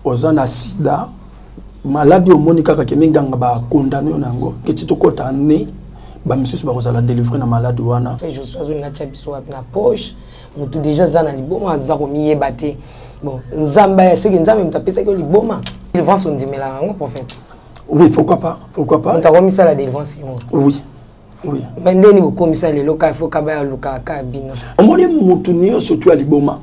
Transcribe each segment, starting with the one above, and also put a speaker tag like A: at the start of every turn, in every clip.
A: Oza na sida, maladi omoni kaka ke minganga ba condamne yo na yango, ke ti tokota annee ba misusu bakozala delivre na maladi wana.
B: Frère Josué azolinga atia biso wapi na poche? Mutu deja aza na liboma aza komiyeba te. Bon, Nzambe ya seke Nzambe mutu apesaki yo liboma. Délivrance ondimelaka yango prophète?
A: Oui, pourquoi pas? Pourquoi pas?
B: Mutu akomisala délivrance yango.
A: Oui. Oui.
B: Mais ndeni bokomisa lelo ka faut kaba ya luka ka bino.
A: Omoni mutu nyonso tu ya liboma.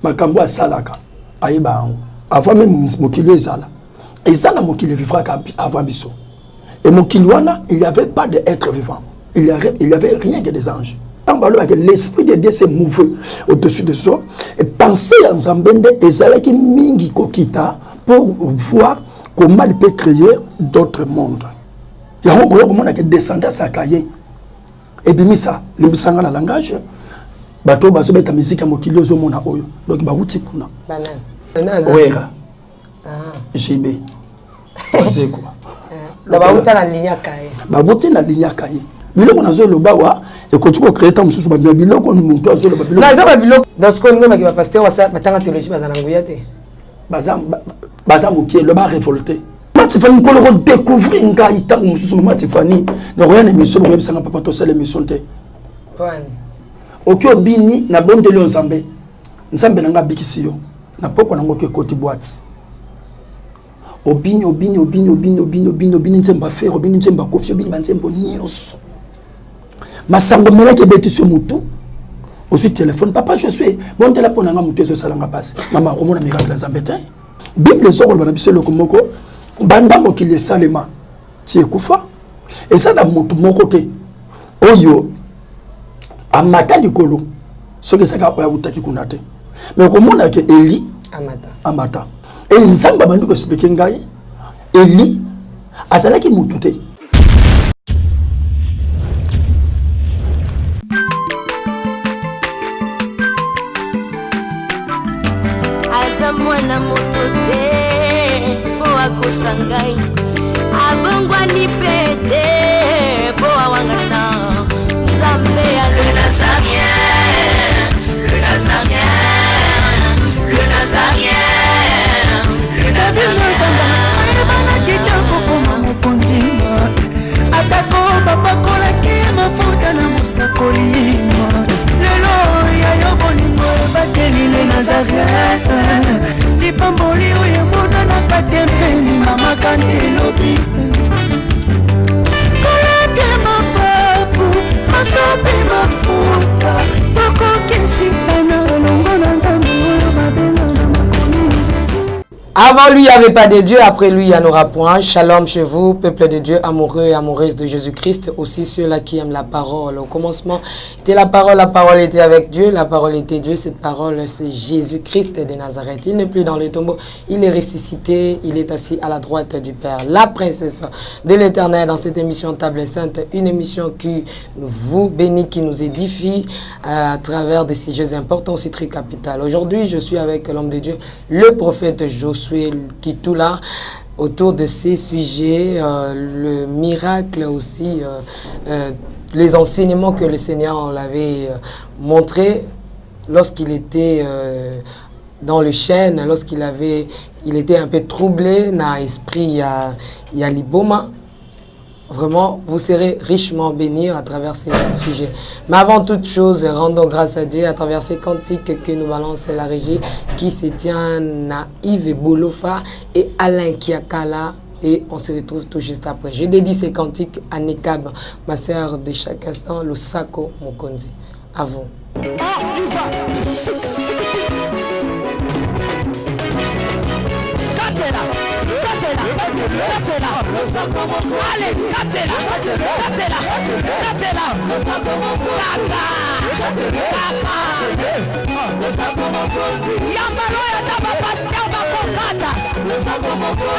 A: Makambo asalaka ayeba yango avant meme mokili ezala eza na mokili evivraka avant biso et mokili wana il y avait pas de être vivant, il y avait rien que des anges. Ntango balobaka l'esprit de Dieu s'est mouvé au-dessus des eaux et pensée ya Nzambe nde ezalaki mingi kokita pour voir comment il peut créer d'autres mondes. Yango koya komona ke descendance ya Caïn ebimisa limbisanga na langage bato oyo bazobeta miziki ya mokili ozomona oyo donc bawuti kuna Wera, JB, Wazekwa.
B: Bawuta na ligne ya Kaye.
A: Bawuti na ligne ya Kaye. Biloko nazoloba wa ekoki kocree ntango mosusu babima biloko moto azoloba.
B: Naza ba biloko dans ce que ngomaki ba pasteur batanga théologie baza na nguya te.
A: Baza mokie, loba révolté. Mama Tifani, mokolo kodécouvrir ngai ntango mosusu, mama Tifani, nakoya na émission, bokoyebisanga papa tosala émission te. Oki obini nabondeli yo Nzambe, Nzambe na ngai abikisi yo na pokwa nango oki ekoti boîte obini obini obini obini obini obini obini nzembo affaire obini nzembo akofi obini banzembo nyonso masango omelaki ebetisi yo motu ozwi telefone papa Josue bondela mpo na nga motu ezosalanga mpasi. Mama okomona miracle ya Nzambe te. Bible ezokoloba na biso eloko moko banda mokili esalema ti ekufa eza na motu moko te oyo amata likolo soki ezaka oyo awutaki kuna te. Mais okomona ke Eli
B: amata,
A: amata e Nzambe abandi koexpliquer ngai Eli azalaki motu te.
C: Aza mwana moto te mpo akosa ngai, abongwani mpe te mpo awangana Nzambe ya le Nazarien, le Nazarien, le Nazarien, le Nazarien.
D: Ayebanaki te kokoma mokonzi atako bapakolaki mafuta na mosakoli. Lelo ya yo bolingo ebateli le Nazareth, lipamboli oyo emonanaka te mpeni mama kante elobi kolapia mapapu masopi mafuta tokokesitana elongo na Nzambe oyo babenga na makomi Jésus.
B: Avant lui, il n'y avait pas de Dieu, après lui, il n'y en aura point. Shalom chez vous, peuple de Dieu, amoureux et amoureuses de Jésus-Christ, aussi ceux-là qui aiment la parole. Au commencement était la parole était avec Dieu, la parole était Dieu. Cette parole, c'est Jésus-Christ de Nazareth. Il n'est plus dans le tombeau, il est ressuscité, il est assis à la droite du Père. La princesse de l'Éternel dans cette émission Table Sainte, une émission qui vous bénit, qui nous édifie à travers des sujets importants, aussi très capitaux. Aujourd'hui, je suis avec l'homme de Dieu, le prophète Josué Kitula, autour de ces sujets, le miracle aussi, les enseignements que le Seigneur l'avait montré lorsqu'il était dans le chêne, lorsqu'il avait, il était un peu troublé, dans l'esprit, il y a liboma. Vraiment, vous serez richement bénis à travers ces sujets. Mais avant toute chose, rendons grâce à Dieu à travers ces cantiques que nous balance la régie qui se tient à Yves Bolofa et Alain Kiakala. Et on se retrouve tout juste après. Je dédie ces cantiques à Nekab, ma sœur de chaque instant, le Sako Mokonzi. À vous.
D: Katela, katela, katela. Allez, katela, katela, katela. Kaka, kaka. Yambalo ya taba pasteur bakokata.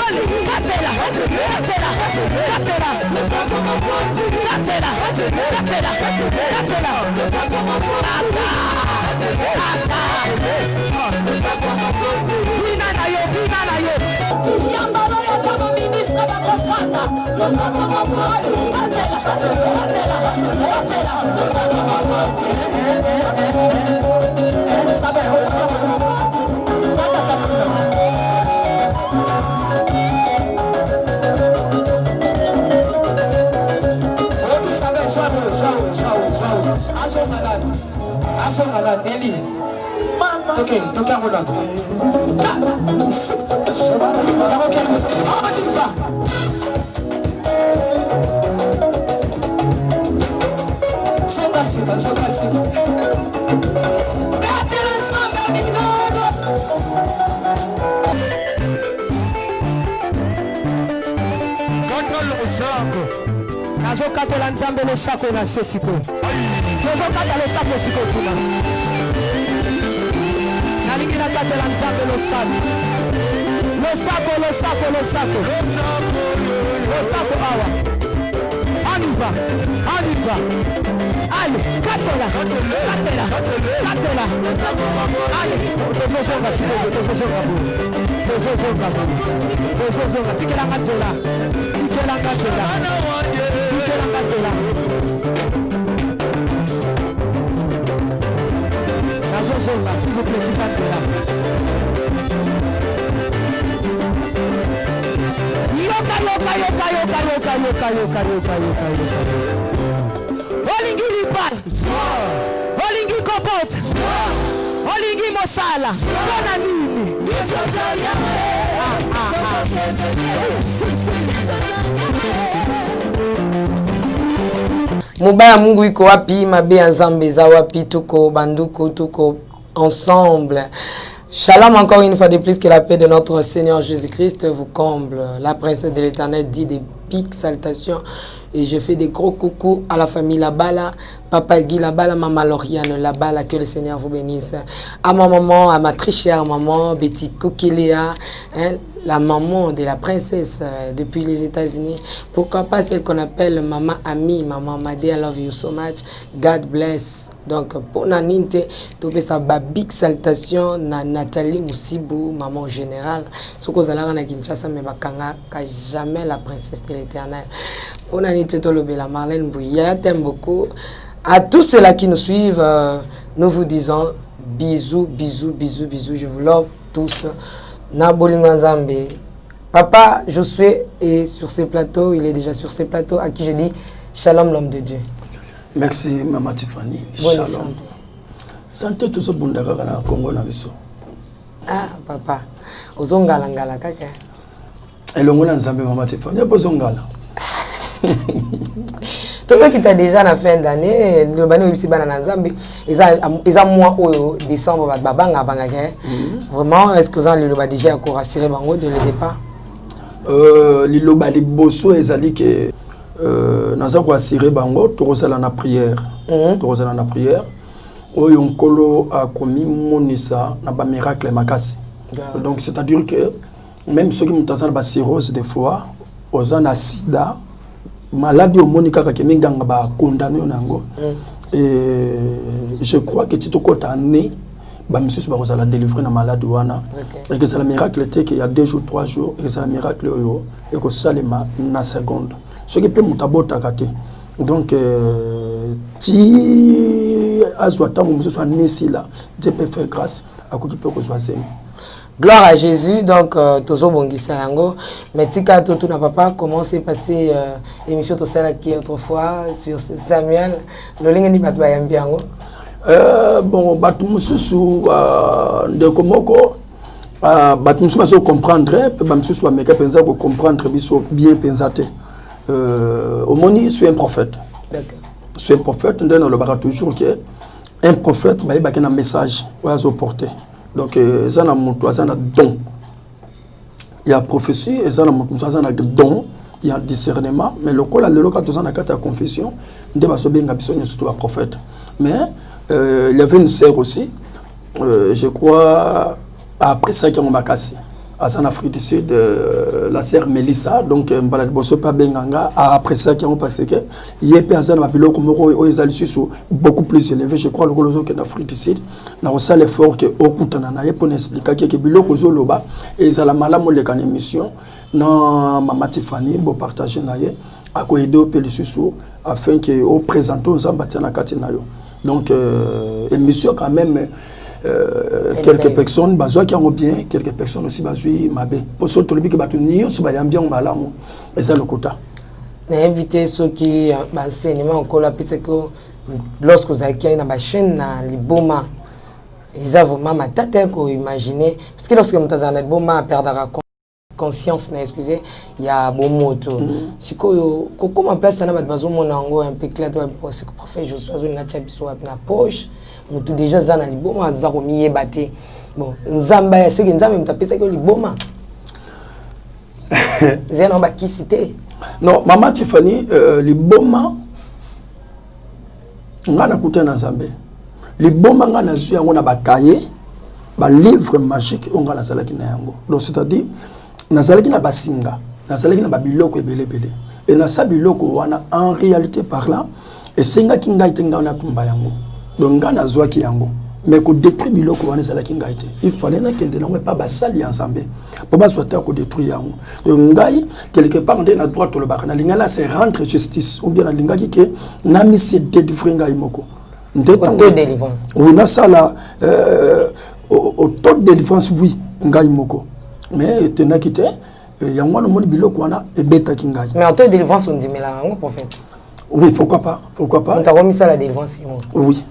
D: Allez, katela, katela, katela. Katela, katela, katela. Kaka, kaka. Bina na yo, bina na yo. Yambalo ya taba ministre bakokata. Katela, katela, katela. Tozonga nani Eli. Toke, toke yango nani. Yango kende. On y va. Zonga nsima, zonga nsima. Betela Nzambe minano.
E: Kata losako.
D: Nazokatela Nzambe losako na se sikoyo. Tozokata losako sikoyo kuna. Nalingi nakatela Nzambe losako, losako, losako, losako, losako awa. On y va, on y va. Allez, katela, katela, katela. Allez, tozozonga sikoyo, tozozonga boye, tozozonga boye, tozozonga. Tikelanga nzela, tikelanga nzela, tikelanga nzela. Nazozonga, s'il vous plaît, tika nzela. Yoka, yoka, yoka, yoka, yoka, yoka, yoka, yoka, yoka, yoka. Olingi libala, olingi kobota, olingi mosala, mpona nini? Ah, ah, ah. Si, si, si.
B: Mobaya Mungu iko wapi? Mabe ya Nzambe eza wapi? Tuko banduku, tuko ensemble. Shalom encore une fois de plus, que la paix de notre Seigneur Jésus-Christ vous comble. La princesse de l'Éternel dit des big salutations et je fais des gros coucou à la famille Labala, papa Guy Labala, maman Lauriane Labala, que le Seigneur vous bénisse. À ma maman, à ma très chère maman Betty Koukilea, hein, la maman de la princesse depuis les États-Unis. Pourquoi pas celle qu'on appelle maman Ami, maman Madé, I love you so much. God bless. Donc, pour Naninte, topesa ba big salutation na Nathalie Moussibou, maman générale. Soko ozalaka na Kinshasa, mais bakanga ka jamais la princesse de l'Éternel. Pour Naninte, tolobela Marlène Bouya, t'aime beaucoup. À tous ceux-là qui nous suivent, nous vous disons bisous, bisous, bisous, bisous. Je vous love tous. Na bolingo Nzambe. Papa Josué est sur ces plateaux, il est déjà sur ces plateaux, à qui je dis Shalom l'homme de Dieu.
A: Merci Maman Tiffany.
B: Bonne
A: Shalom.
B: Santé.
A: Santé, tozobunda kaka na Congo na biso.
B: Ah papa, ozongalangala kaka.
A: Elongo na Nzambe, Mama Tiffany, mpo ozongala.
B: Tozokita déjà na fin d'année. Lobani oyebisi bana na Nzambe, eza mois oyo décembre, bato babanga bangaka vraiment. Est ce que oza na liloba déjà ya korassurer bango de le départ?
A: Liloba liboso ezali ke naza koassurer bango, tokozala na prière. Tokozala na prière oyo Nkolo akomimonisa na bamiracle makasi. Donc c'est à dire que même soki moto aza na bacirrhose de foie, oza na sida, maladie omoni kaka ke minganga bakondamner yo na yango, et je crois que ti tokɔta année, bamisusu bakozala délivré na maladie wana. Ekozala miracle te ke ya 2 jours, 3 jours, ekozala miracle oyo ekosalema na seconde. Soki mpe moto abotaka te, donc ti azwa ntango mosusu anesila, Dieu peut faire grâce, akoki mpe kozwa zemi.
B: Gloire à Jésus. Donc tozobongisa yango, mais tika totuna papa comment s'est passé émission tosalaki autrefois sur Samuel, lolenge nini bato bayambi yango.
A: Bon, bato mosusu, ndeko moko, bato mosusu bazocomprendre mpe bamisusu bameka mpenza kocomprendre biso bien mpenza te. Omoni, suis un prophète. Suis un prophète. Nde nalobaka toujours ke un prophète bayebaki na message oyo azoporte. Donc eza na moto aza na don ya prophétie, eza na moto mosusu aza na don ya discernement, mais lokola lelo kaka toza na kati ya confusion, nde bazobenga biso nyonso to baprophète. Mais il y avait une sœur aussi, je crois appréciaki yango makasi, aza na Afrique du Sud, la sœur Melissa. Donc mbala liboso mpe abenga nga, aappréciaki yango parce que ye mpe aza na babiloko moko oyo eza lisusu beaucoup plus élevé. Je crois lokola ozokende Afrique du Sud, na kosala effort ke okutana na ye mpona expliquaki ke biloko ozoloba ezala malamu oleka na émission na Mama Tifani, bopartage na ye, akoaider yo mpe lisusu afin ke oprésente oyo Nzambe atia na kati na yo. Donc émission quand même, quelques personnes bazwaki yango bien, quelques personnes aussi bazwi mabe, mpo so tolobi ke bato nyonso bayambi yango malamu, eza lokuta.
B: Nayebi te soki baenseignement Nkolo apesaki. Lorsque ozalaki na bachaîne na liboma, eza vraiment matata ya koimaginer, parce que lorsque moto azala na liboma, aperdaka conscience na, excuse, ya bomoto. Sikoyo kokóma place wana, bato bazomona yango un peu clair te. Prophète Josué azolinga tia biso wapi na poche? Motu déjà aza na liboma, aza komiyeba te. Bon, Nzambe ya seke, Nzambe moto apesaki yo liboma, eza nango bakisi te.
A: Non, mama Tiffany, liboma nga nakuta na Nzambe. Liboma nga nazwi yango na bacahier, balivre magique oyo nga nazalaki na yango. Donc c'est-à-dire nazalaki na basinga, nazalaki na babiloko ebele ebele. E nasa biloko wana, en réalité par là, esengaki ngai te ngai natumba yango. Donc ngai nazwaki yango, mais kodétruire biloko wana ezalaki ngai te. Il fallait nakende nango epa basali ya Nzambe mpo bazwa te ya kodétruire yango. Donc ngai, quelque part, nde na droit tolobaka, nalingaki na se rendre justice ou bien nalingaki ke namisi délivre ngai moko.
B: Nde délivrance.
A: Oui, nasala auto délivrance, oui, ngai moko. Mais etendaki te. Yango wana omoni biloko wana ebetaki ngai.
B: Mais auto délivrance, ondimelaka yango, prophète?
A: Oui, pourquoi pas, pourquoi pas.
B: Moto akomisala délivrance yango?
A: Oui.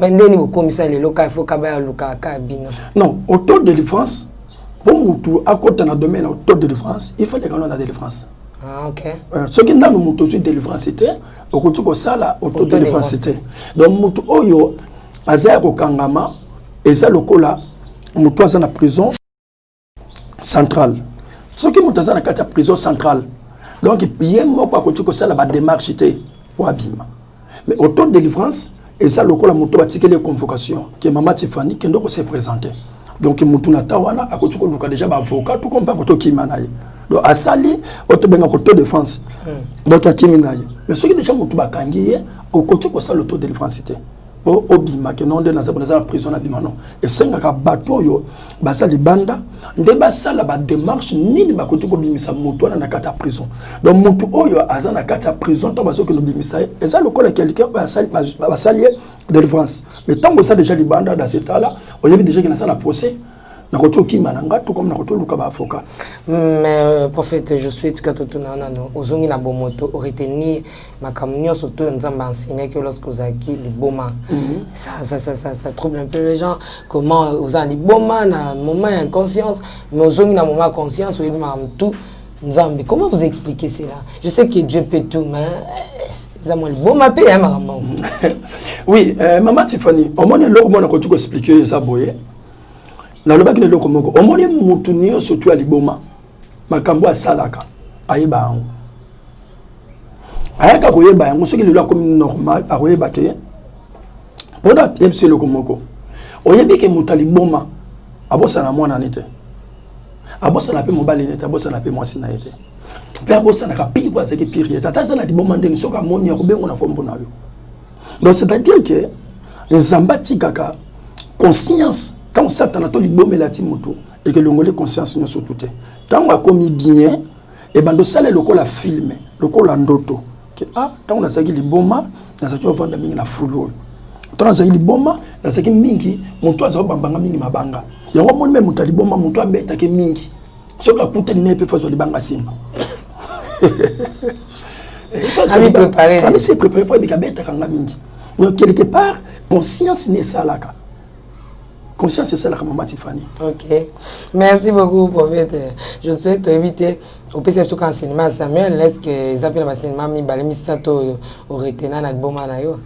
B: Mais ndeni bokomisa lelo ka ifo kaba ya lukaka ka bino?
A: Non, auto délivrance, mpo motu akota na domaine auto délivrance, il faut lekano na délivrance.
B: Ah, ok.
A: Soki nanu moto ozwi délivrance te, okoki kosala auto délivrance te. Donc motu oyo aza ya kokangama, eza lokola motu aza na prison centrale. Soki moto aza na kati ya prison centrale, donc ye moko akoki kosala badémarche te po abima. Mais auto délivrance eza lokola moto batikeli ye convocation ke mama Tifani, kende kose présenter. Donc motu na ta wana akoki koluka déjà baavocat to kompe akoki okima na ye. Donc asali oyo tobengaka auto défense, donc akimi na ye. Mais soki déjà motu bakangi ye, okoki kosala auto délivrance te po obima ke non, nde naza naza na prison, nabima. Non, esengaka bato oyo baza libanda nde basala badémarche nini bakoki kobimisa motu wana na kati ya prison. Donc motu oyo aza na kati ya prison, ntango bazokende obimisa ye, eza lokola quelqu'un oyo basali ye délivrance. Mais ntango oza déjà libanda, dans ce état là, oyebi déjà ke naza na procès, nakoki okima na nga to comme nakoki oluka baavocat.
B: Mais prophète Josué, tika totuna nano: ozongi na bomoto, oretenir makambo nyonso to Nzambe enseignaki yo lorsque ozalaki liboma? Ça trouble un peu les gens, comment oza na liboma na moment ya inconscience, mais ozongi na moment ya conscience, oyebi makambo tout Nzambe. Comment vous expliquez cela? Je sais que Dieu peut tout, mais eza mwa liboma mpe ya makambo.
A: Oui, mama Tiffany, omoni eloko moko nakoki koexpliquer, eza boye. Nalobaki na eloko moko, omoni motu nyonso tu ya liboma, makambo asalaka ayeba yango, ayaka koyeba yango. Soki lelo akomi normal, akoyeba te. Mpona yebisa eloko moko, oyebi ke moto ya liboma abosana mwana ne te, abosana mpe mobali ne te, abosana mpe mwasi na ye te, mpe abosanaka pire oyo azalaki pire ye te. Ata aza na liboma ndenge, soki amoni, akobengo na nkombo na yo. Donc c'est-à-dire ke Nzambe atikaka conscience. Ntango Satana to libomela ti moto ekelongoli conscience nyonso tu te, ntango akomi bien, ebanda osala lokola film, lokola ndoto ke ah, ntango nazalaki liboma, nazalaki ovanda mingi na fulu oyo. Ntango nazalaki liboma, nazalaki mingi moto aza obambanga mingi mabanga. Yango omoni me moto ya liboma, moto abetaki mingi, soki akutani na ye mpe, fo azwa libanga nsima.
B: Ami
A: se préparé po ebika abetaka nga mingi. Donc quelque part conscience ne esalaka, conscience esalaka, mama Tifani.
B: Ok, merci beaucoup, prophète Josué. Toyebi te opesa biso ka enseignement ya Samuel. Est ce que eza mpe na baenseignement mibale, misato oyo oretena na liboma na yo?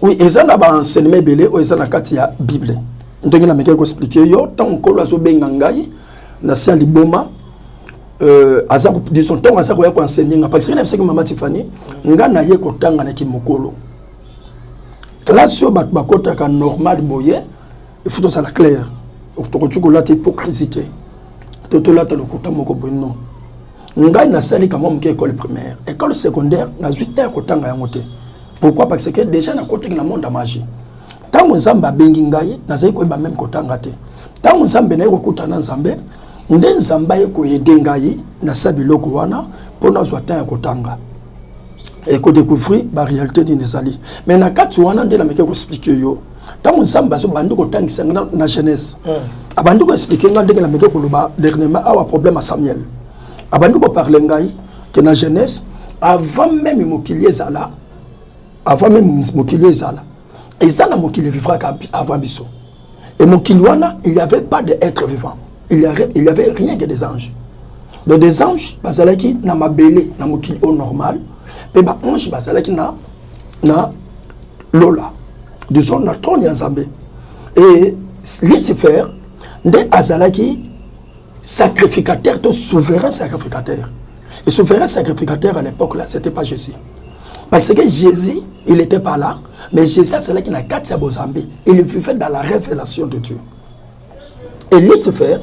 A: Oui, eza na baenseignement ebele oyo eza na kati ya Bible. Ndenge namekaki koexpliquer yo, ntango Nkolo azobenga ngai na se ya liboma, aza, disons, ntango aza koya koenseigner nga, parce que nayebisaki mama Tifani, nga naye kotanga naki mokolo classe oyo bato bakotaka normal boye. Il faut tozala clair, tokoki kolata hypocrisie te to tolata lokuta moko boye. Non, ngai nasali kamwa moke école primaire, école secondaire nazwi te ya kotanga yango te. Pourquoi? Parce que déjà nakotaki na monde ya magie. Ntango Nzambe abengi ngai, nazali koyeba même kotanga te. Ntango Nzambe naye kokutana na Nzambe, nde Nzambe aye koaider ngai, nasa biloko wana mpo nazwa temps ya kotanga, ekodécouvrir baréalité nini ezali. Mais na kati wana nde nameki koexpliquer yo, ntango Nzambe azobandi kotangisa ngai na jeunesse, abandi koexpliquer ngai ndenge nameki koloba dernièrement awa, problème ya Samuel. Abandi koparler ngai ke na jeunesse, avant même mokili ezala. Avant même mokili ezala, eza na mokili evivraka avant biso. Et mokili wana, il y avait pas de être vivant, il y avait rien que des anges. Donc des anges bazalaki na mabele, na mokili oyo normal, mpe baange bazalaki na lola, disons na trône ya Nzambe. Et Lucifer nde azalaki sacrificateur to souverain sacrificateur. Et souverain sacrificateur à l'époque là, c'était pas Jésus, parce que Jésus, il était pas là. Mais Jésus azalaki na kati ya bozambe, il vivait dans la révélation de Dieu. Et Lucifer,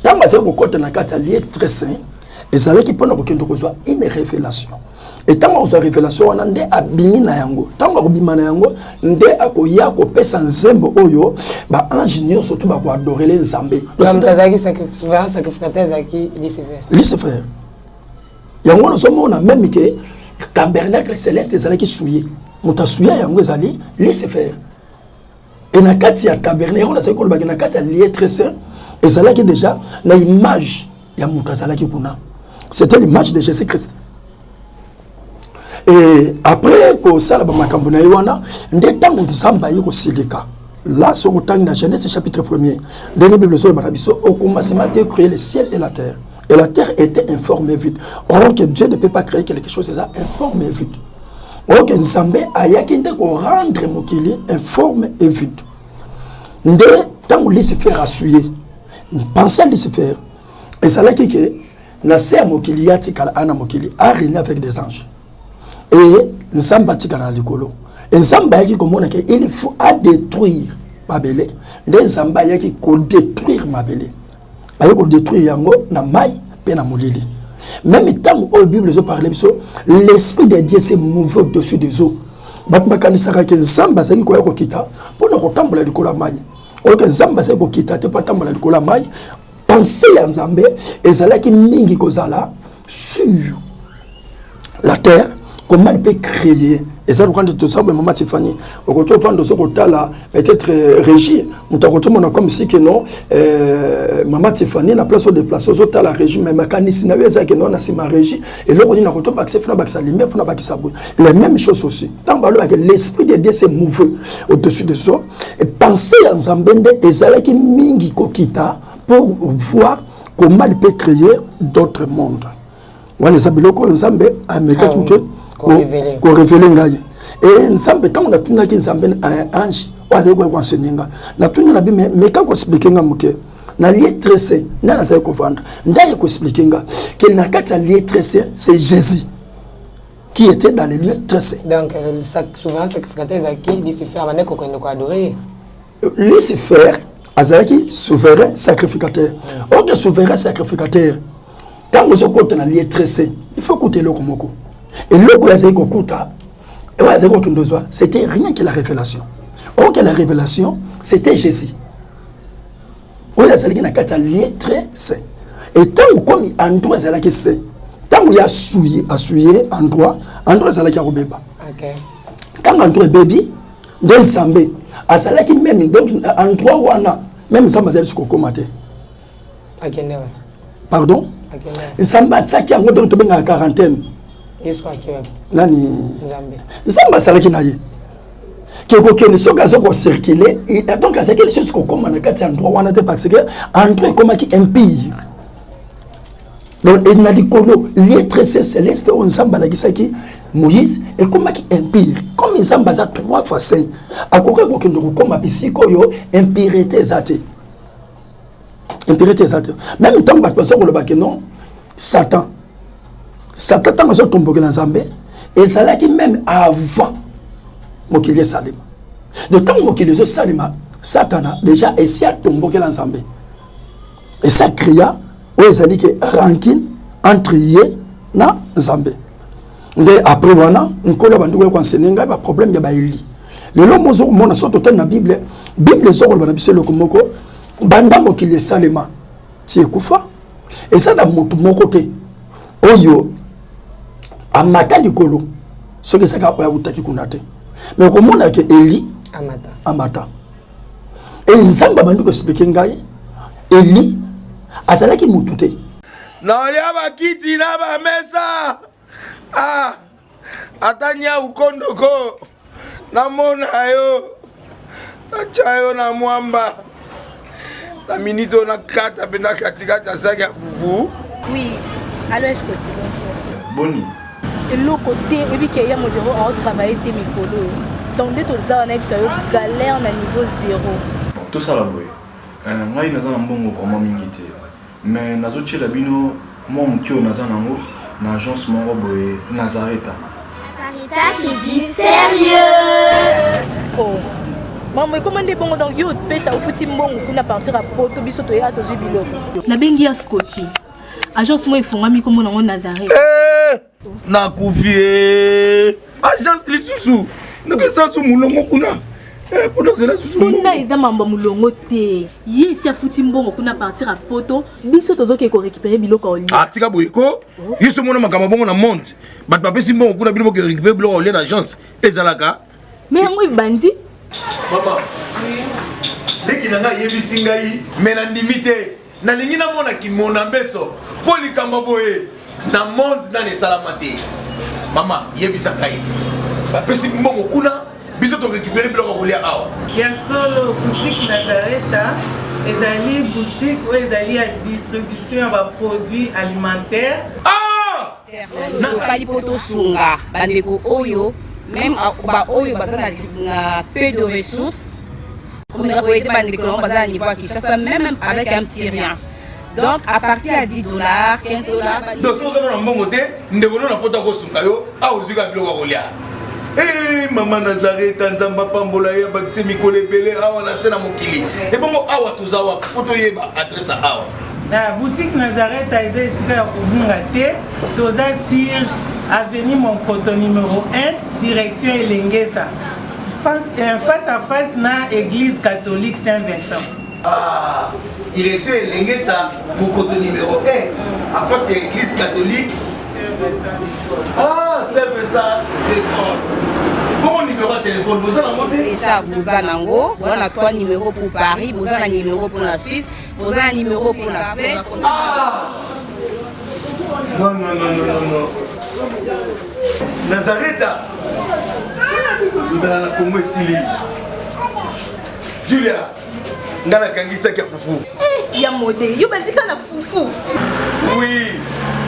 A: ntango azali kokɔta na kati ya lieu très saint, ezalaki mpona kokende kozwa une révélation. Et ntango akozwa révélation wana, nde abimi na yango. Ntango akobima na yango, nde akoya kopesa nzembo oyo baange nyonso to bakoadorer Nzambe.
B: Azalaki souverain sacrificateur, ezalaki Lucifer.
A: Lucifer. Yango wana ozomona même ke tabernacle céleste ezalaki souillé. Moto asouilla yango ezali Lucifer. E na kati ya tabernacle yango, nazali kolobaki, na kati ya lieu très saint, ezalaki déjà na image ya moto azalaki kuna, c'était l'image de Jésus Christ. Et après kosala bamakambo na ye wana, nde ntango Nzambe aye kosilika là. Soki otangi na Genèse chapitre 1er, ndenge Bible ezoloba na biso, au commencement Dieu créé le ciel et la terre, et la terre était informe et vide. Or que Dieu ne peut pas créer quelque chose eza informe et vide. Or que Nzambe ayaki nde korendre mokili informe et vide. Nde ntango Lucifer asouillé, pensée ya Lucifer ezalaki ke na se ya mokili, ye atikala ana mokili, arégner avec des anges et Nzambe atikala na likolo. E Nzambe ayaki komona ke il faut adétruire mabele. Nde Nzambe ayaki kodétruire mabele, aye kodétruire yango na mai mpe na molili. Même ntango oyo Bible ezoparler biso, l'esprit de Dieu s'est mouvé au-dessus des eaux, bato bakanisaka ke Nzambe azalaki koya kokita mpona kotambola likolo ya mai. Oyo ke Nzambe azalaki kokita te mpo atambola likolo ya mai. Pensée ya Nzambe ezalaki mingi kozala sur la terre, comment il peut créer. Eza lokola nde toza boye, mama Tifani, okoki ovanda, ozo kotala peut-être régie. Moto akoki omona comme si ke non, mama Tifani na place odéplacer, ozotala régie, mais makanisi na yo eza ke non, na nsima régie eloko nini nakoki obakisa, funa bakisa lumière, funa bakisa boye. Les mêmes choses aussi, ntango balobaka l'esprit de Dieu s'est mouvé au-dessus des eaux, et pensée ya Nzambe nde ezalaki mingi kokita pour voir comment il peut créer d'autres mondes. Wana eza biloko oyo Nzambe amekaki moke korévéler ngai. E Nzambe, ntango natunaki Nzambe, ange oyo azali koya koenseigner nga, natuni na bi meka koexpliquer nga moke na lieu très saint nde nazali kovanda. Nde aye koexpliquer nga ke na kati ya lieu très saint, c'est Jésus qui était dans le lieu très saint.
B: Donc le souverain sacrificateur ezalaki Lucifer, abandaki kokende koadorer.
A: Lucifer azalaki souverain sacrificateur. Oke souverain sacrificateur, ntango ozokota na lieu très saint, il faut kuta eloko moko. Eloko oyo azali kokuta, oyo azali kokende ozwa, c'était rien que la révélation. Or que la révélation, c'était Jésus oyo azalaki na kati ya lieu très saint. Et ntango komi endroit ezalaki saint, ntango ye asouillé, asouillé endroit, endroit ezalaki ya kobeba. Ntango endroit ebebi, nde Nzambe azalaki même, donc endroit wana même Nzambe azali soki kokóma te. Pardon, Nzambe atiaki yango, donc tobengaka quarantaine. Nani? Nzambe azalaki na ye ke kokende soki aza kocirculer, donc azalaki lisusu kokóma na kati ya endroit wana te, parce que endroit ekomaki impur. Donc na likolo, lieu très saint céleste oyo Nzambe alakisaki Moïse ekomaki impur. Comme Nzambe aza trois fois saint, akoki kokende kokóma bisika oyo impureté eza te. Impureté eza te. Même ntango bato baza koloba ke non, Satan, Satan ntango azotombokela Nzambe, ezalaki même avant mokili esalema. De ntango mokili ezosalema, Satana déjà esi atombokela Nzambe, esi acréa oyo ezali ke rancune entre ye na Nzambe. Nde après wana, Nkolo abandi koya koenseigner ngai baproblème ya baeli. Lelo mozokomona, so totali na Bible, Bible ezokoloba na biso eloko moko: banda mokili esalema ti ekufa, eza na motu moko te oyo amata likolo soki ezaka oyo awutaki kuna te. Mais okomona ke Eli
B: amata.
A: Amata. E Nzambe abandi koexpliquer ngai, Eli azalaki motu te.
E: Naolia bakiti na bamesa, ah, ata nyau kondoko.
F: Namona yo. Natya yo na mwamba. Na minute oyo nakata mpenza katikati ya saki ya fufu.
G: Oui, allo Escoti, bonjour.
H: Boni.
G: Eloko te, oyebi ke ya modero ao travailler te mikolo oyo. Donc nde toza wana yebisa yo galère na niveau zéro.
H: Bon, tosala boye. Euh, ngai naza na mbongo vraiment mingi te. Mais nazo tiela bino mwa moke oyo naza nango na agence moko boye Nazareta.
I: Sarita c'est du sérieux.
G: Oh. Maman ekoma nde bongo donc yo opesa ofuti mbongo kuna partir ya poto biso toyaka tozwi biloko. Nabengi ya Scotty. Agence moko efongwami kombo nango Nazareth.
F: Eh, nakufi eh. Agence lisusu nakesa su mulongo kuna eh, mpo nazela susu
G: kuna eza mambo ya molongo te ye esi afuti mbongo kuna partir ya poto biso tozokende korécupere biloko ya olia
F: ah, tika boye ko oh. yo so omona makambo bongo na monde bato bapesi mbongo kuna bino boke récupere biloko ya olia na agence ezalaka
G: me yango ebandi
F: mama leki na ngai ayebisi ngai me nandimi te Nalingi namona kimona mbeso mpo likambo boye na monde nani esalama te. Mama yebisa ngai, bapesi mbongo kuna, biso to récupérer biloko ya kolia awa.
J: Ya solo, boutique Nazareta ezali boutique oyo ezali ya distribution ya ba produits alimentaires.
F: Ah!
K: Tosali mpo tosunga bandeko oyo meme baoyo baza na peu de ressources komeka koyede bandeko yango baza na niveau ya Kinshasa meme avec un petit rien donc à partir ya 10 dollars 15 dollars.
F: Donc soki oza na mbongo te, ndeko no na poto akosunga yo awa ozwi kaka biloko ya kolia. Hey, mama Nazareta, Nzambe apambola ye, abakise mikolo ebele awa na se na mokili. Ebongo awa toza wapi mpo toyeba adresse ya awa?
J: Na boutique Nazareth eza esika ya kobunga te, toza sur avenue Monkoto numero 1 direction Elengesa face, euh, face à face na église catholique Saint-Vincent.
F: Ah, direction Elengesa Monkoto numéro 1 en face ya église catholique Saint-Vincent. Ah, Saint-Vincent de Paul. Bongo numéro ya téléphone boza nango te?
K: Déjà boza nango, boza na 3 numéros pour Paris, boza na numéro pour la Suisse, Oza na numéro pour la fête.
F: Ah non non non non non non. Nazareta. Nzala na Congo esili. Julia, nga nakangisaki ya fufu.
G: Eh, ya mode, yo bandika na fufu.
F: Oui,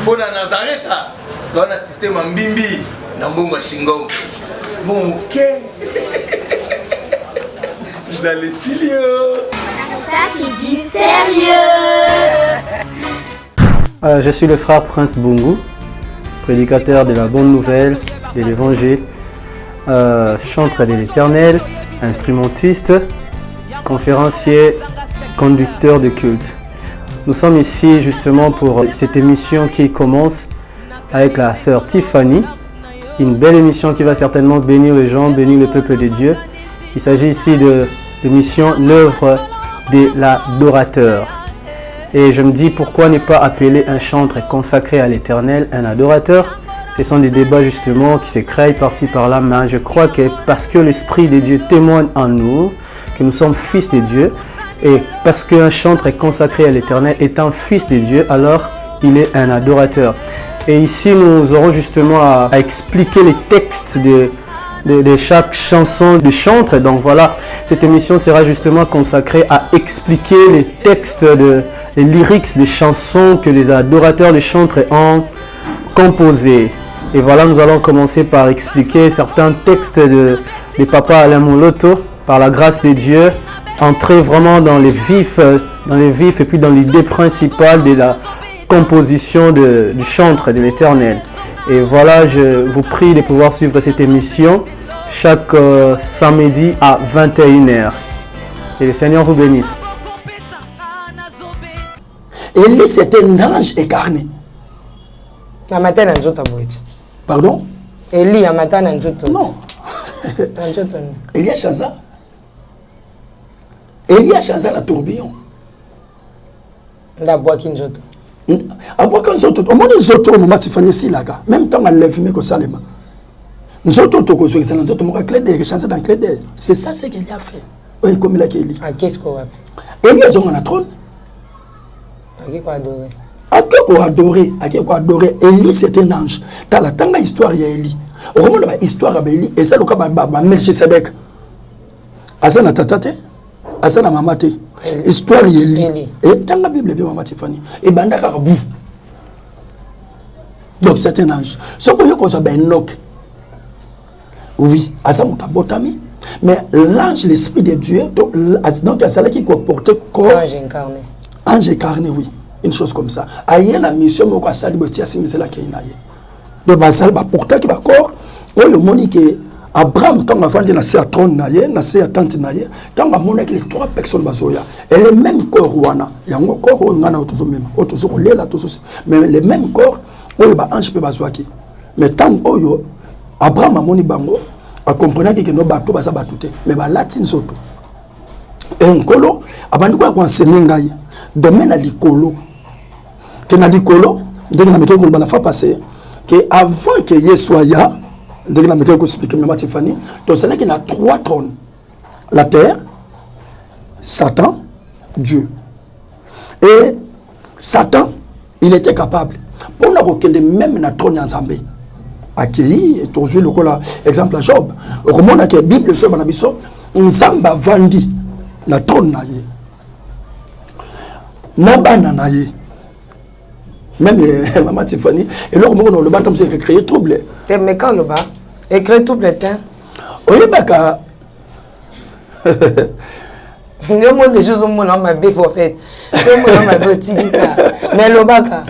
F: mpo na Nazareta, toa na système ya mbimbi na mbongo ya shingom. Mbongo moke. Nzala esili yo.
I: Ça, c'est du sérieux.
L: Euh, je suis le frère Prince Bungu, prédicateur de la bonne nouvelle, de l'évangile, euh, chantre de l'éternel, instrumentiste, conférencier, conducteur de culte. Nous sommes ici justement pour cette émission qui commence avec la sœur Tiffany, une belle émission qui va certainement bénir les gens, bénir le peuple de Dieu. Il s'agit ici de l'émission L'œuvre de l'adorateur. Et je me dis pourquoi ne pas appeler un chantre consacré à l'éternel un adorateur Ce sont des débats justement qui se créent par-ci par-là, mais je crois que parce que l'Esprit de Dieu témoigne en nous, que nous sommes fils de Dieu, et parce qu'un chantre est consacré à l'éternel étant fils de Dieu, alors il est un adorateur. Et ici, nous aurons justement à, expliquer les textes de, de, chaque chanson du chantre. Donc voilà, cette émission sera justement consacrée à expliquer les textes, de, les lyrics des chansons que les adorateurs des chantres ont composées. Et voilà, nous allons commencer par expliquer certains textes de, de Papa Alain Moloto, par la grâce de Dieu, entrer vraiment dans les vifs, dans les vifs et puis dans l'idée principale de la composition de, du chantre de l'Éternel. Et voilà, je vous prie de pouvoir suivre cette émission chaque euh, samedi à 21h. Et le Seigneur vous bénisse.
A: Élie, c'était un ange incarné.
B: amata na nzoto boye te
A: Pardon
B: Eli amata na nzoto
A: Non.
B: na nzoto
A: Eli achanza. Eli achanza na tourbillon.
B: Nde abwaki nzoto.
A: Abwaka nzoto. Omoni nzoto oyo mama Tiffany esilaka. Même ntango enlèvement ekosalema. Nzoto oyo tokozwa ezala nzoto moko ya clé d'air, echange dans clé d'air. C'est ça ce qu'Eli a fait. Oyo ekomelaki Eli.
B: Akesi ko wapi?
A: Eli azonga na trône.
B: Ake ko adorer.
A: Ake ko adorer, ake ko adorer. Eli c'est un ange. Tala tanga histoire ya Eli. Okomona ba histoire ya baeli eza loka bamelchisedek aza na tata te, aza na mama te. Histoire ya Eli, etanga Bible bien, mama Tifani, ebanda kaka bu. Donc c'est un ange. Soki oyo kozwa baenoke, oui, aza moto abotami, mais l'ange, l'esprit de Dieu, donc azalaki koporte corps.
B: Ange incarné.
A: Ange incarné, oui, une chose comme ça. Aye na mission moko, asali boye ti asingiselaki ye na ye. Donc bazali baportaki bacorps oyo. Omoni ke Abraham, ntango avandi na se ya trône na ye, na se ya tente na ye, ntango amonaki les trois personnes bazoya, et le même corps wana, yango corps oyo ngai na oyo tozomema, oyo tozo kolela, tozo, mais le même corps oyo baange mpe bazwaki. Mais ntango oyo Abraham amoni bango, akomprenaki ke no, bato baza bato te, mais balati nzoto. E Nkolo abandi koya koenseigner ngai domaine ya likolo, ke na likolo, ndenge na mekeki koloba la fois passée, ke avant ke Yesu aya, ndenge na mekeki koexpliquer, mama Tifani, tozalaki na trois trônes: la terre, Satan, Dieu. Et Satan, il était capable mpona kokende même na trône ya Nzambe. Akei, tozwi lokola exemple ya Job. Okomona ke Bible ezoyeba na biso, Nzambe avandi na trône na ye na bana na ye. Même mama Tifani, eloko moko na oloba, ata mosu ecréer trouble.
B: Te, mais quand oloba ecréer trouble te.
A: Oyebaka.
B: Yo mo déjà ozomona mabe, prophète. So omona mabe, otiki ka, mais lobaka.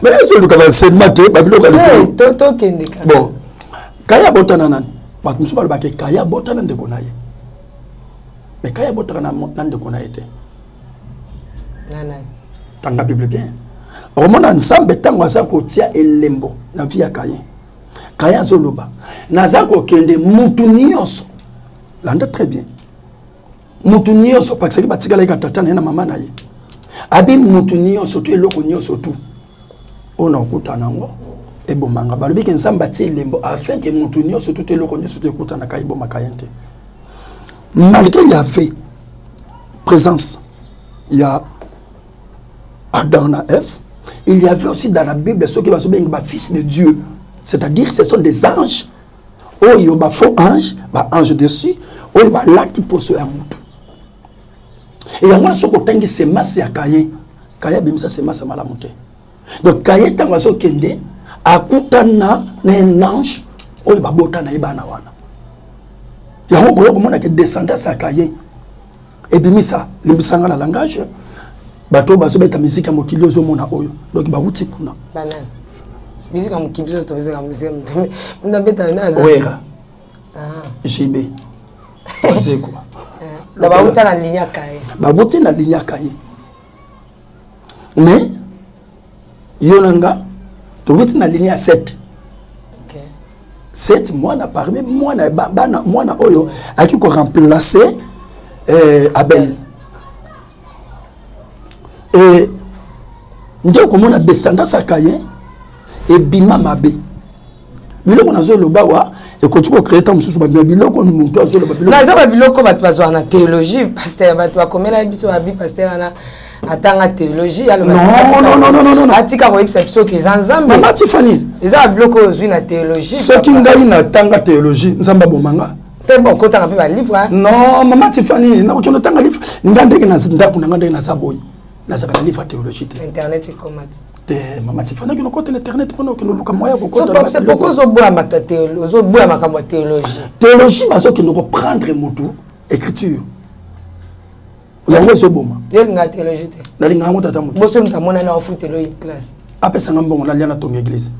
A: Mais ezoluka baenseignement te, babiloko ya likolo.
B: Tokende kaka.
A: Bon, Kaye abotana nani? Bato mosusu balobaka Kaye abotana ndeko na ye, mais Kaye abotaka na ndeko na ye te.
B: Nani?
A: Tanga Bible bien, okomona Nzambe ntango aza kotia elembo na vie ya Kaye. Kaye azoloba: "Naza kokende, mutu nyonso." Landa très bien, mutu nyonso, parce que batikalaki ka tata na ye na mama na ye. Abi mutu nyonso to eloko nyonso tu oyo na okutana yango ebomanga. Balobi ke Nzambe atie elembo afin ke mutu nyonso tu to eloko nyonso to ekutanaka ebomaka ye te, malgré il y avait présence ya Adam na Ève. Il y avait aussi dans la Bible ceux qui bazobenga ba fils de Dieu, c'est-à-dire ce sont des anges oyo ba faux ange, ba ange dessus, oyo balati poso ya mutu. E yango wana, soki otangi semence ya Kaye, Kaye abimisa semence ya malamu te. Donc Kaye, ntango azokende, akutana na un ange oyo babota na ye bana wana. Yango koya komona ke descendance ya Kaye ebimisa, limbisanga na langage, bato oyo bazobeta miziki ya mokili ozomona oyo. Donc bawuti kuna.
B: Banani? Musique ya mokili, biso tobezaka musique nabeta na
A: Wera, JB, Wazekwa.
B: Na bauta na ligne ya Kaye.
A: Babuti na ligne ya Kaye, mais yo na nga towuti na ligne ya 7. 7 mwana parmi mwana bana, mwana oyo ayaki koremplacer Abel. E nde okomona descendance ya Kaye ebima mabe. Biloko nazoloba wa ekoki kocréer ta mosusu babima biloko moto azoloba.
B: Na eza babiloko bato bazwaka na théologie, pasteur. Bato bakomela biso babi pasteur wana atanga théologie. Atika koyebisa biso ke eza Nzambe.
A: Mama Tifani.
B: Eza babiloko oyo ozwi na théologie.
A: Soki ngai natanga théologie, Nzambe abomanga.
B: Te, bon, okotanga mpe balivre.
A: Non, mama Tifani, nakokende otanga livre? Nga ndenge na ndako na nga, ndenge naza boye, nazalaka na livre ya théologie te.
B: Internet ekoma ti.
A: Te, mama Tifani, okende okota na internet mpona okende oluka moya.
B: Kokota ozoboya makambo ya théologie.
A: Théologie, bazokende koprendre motu écriture, yango ezoboma.
B: Yo olingaka théologie te?
A: Nalingaka yango, tata moto.
B: Boso moto amonani afutela oyo classe.
A: Apesanga mbongo, nalia, na tonga église.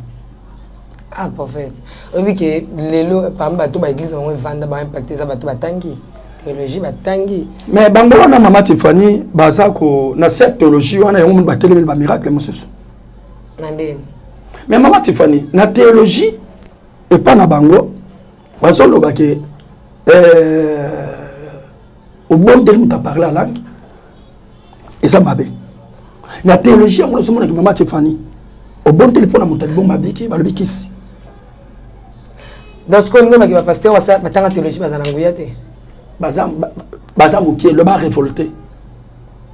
B: Ah, prophète, oyebi ke lelo parmi bato baéglise bango evanda, baimpacte, eza bato batangi théologie, batangi.
A: Mais bango wana, mama Tifani, baza ko na se théologie wana, yango moni batelemeli bamiracle mosusu.
B: Na ndeni?
A: Mais mama Tifani, na théologie epa na bango, bazoloba ke obondeli moto aparle ya langue, eza mabe. Na théologie yango nazomonaki, mama Tifani, obondeli mpona moto alibongo abiki, balobi kisi.
B: Donc sikoyo olingi obaki bapasteur batanga théologie baza na nguya te?
A: Baza mokie, loba révolté.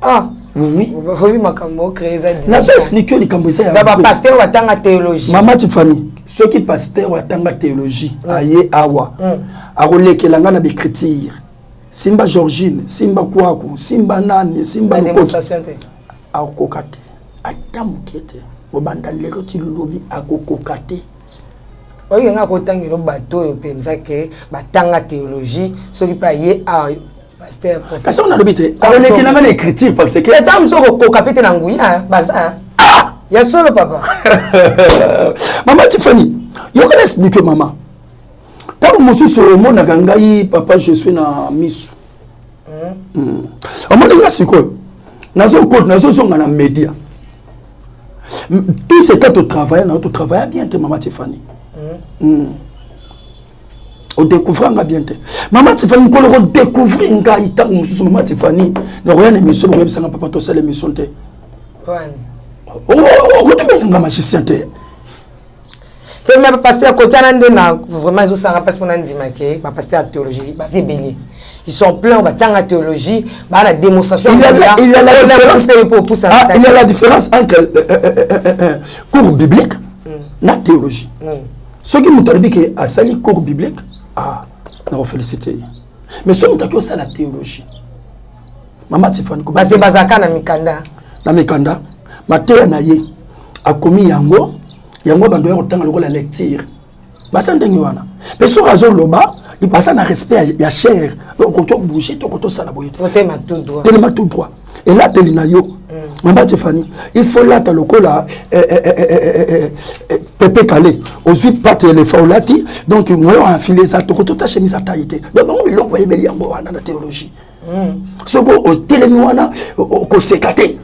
B: Ah.
A: Oui.
B: Oyebi makambo ocrée eza.
A: Nazo explique likambo eza
B: ya bapasteur batanga théologie.
A: Mama Tifani. Soki pasteur atanga théologie, aye awa, akolekela nga na baécriture, simba Georgine, simba Kwaku, simba nani, simba
B: Lokoki,
A: akokoka te ata moke te. Obanda lelo ti lobi, akokoka te.
B: Oyo nga kotangela bato oyo mpenza ke batanga théologie, soki mpe aye awa, pasteur.
A: Kasi oyo nalobi te, akolekela nga na écriture parce que
B: ata mosu okokoka mpe te na nguya baza ya solo, papa.
A: Mama Tifani, yoka na explique. Mama, ntango mosusu omonaka ngai, papa, je suis na misu. Omoni nga sikoyo nazokota, nazozonga na média. Tout ce temps totravaille na totravaille bien te, mama Tifani. Odécouvrir nga bien te, mama Tifani. Mokolo kodécouvrir ngai, ntango mosusu, mama Tifani, nakoya na émission, bokoyebisanga: "Papa, tosala émission te." Okotobenga magicien te.
B: Te, mais bapasteur kotana nde na vraiment ezosanga mpasi mpona ndima ke bapasteur ya théologie baza ebele, ils sont pleins, batanga théologie, baa na démonstration.
A: Il y a la différence, ah, il y a la différence entre cours biblique na théologie. Soki moto alobi ke asali cours biblique, ah, nakofélicité ye. Mais soki moto aki osala théologie, mama Tifani,
B: base bazalaka na mikanda.
A: Na mikanda, mateya na ye akomi yango, yango bando ya kotanga lokola lecture, baza ndenge wana. Mpe soki azoloba, baza na respect ya chaire. Donc okoto bouger to okotosala boye, telema tout droit. Elateli na yo, mama Tifani, il faut lata lokola Pepe Kale. Ozwi patte éléphant, olati, donc moyo enfile eza tokotota chemise atayi te. Donc bango biloko bayebeli yango wana na théologie. Soki otelemi wana, okoseka te.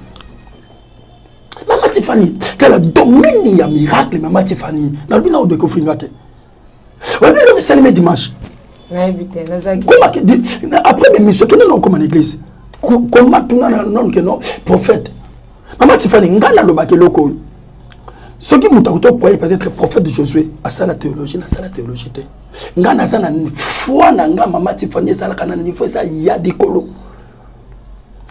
A: Mama Tifani, tala domaine ya miracle. Mama Tifani, nalobi na odécouvrir nga te. Oyebi eloko esalemi dimanche? Après bémission, kende na okoma na église, koma tuna nanu ke non prophète. Mama Tifani, ngai nalobaki eloko oyo: soki moto akoki ocroire peut-être prophète Josué asala théologie, nasala théologie te. Ngai naza na foi na nga. Mama Tifani, ezalaka na niveau eza ya likolo.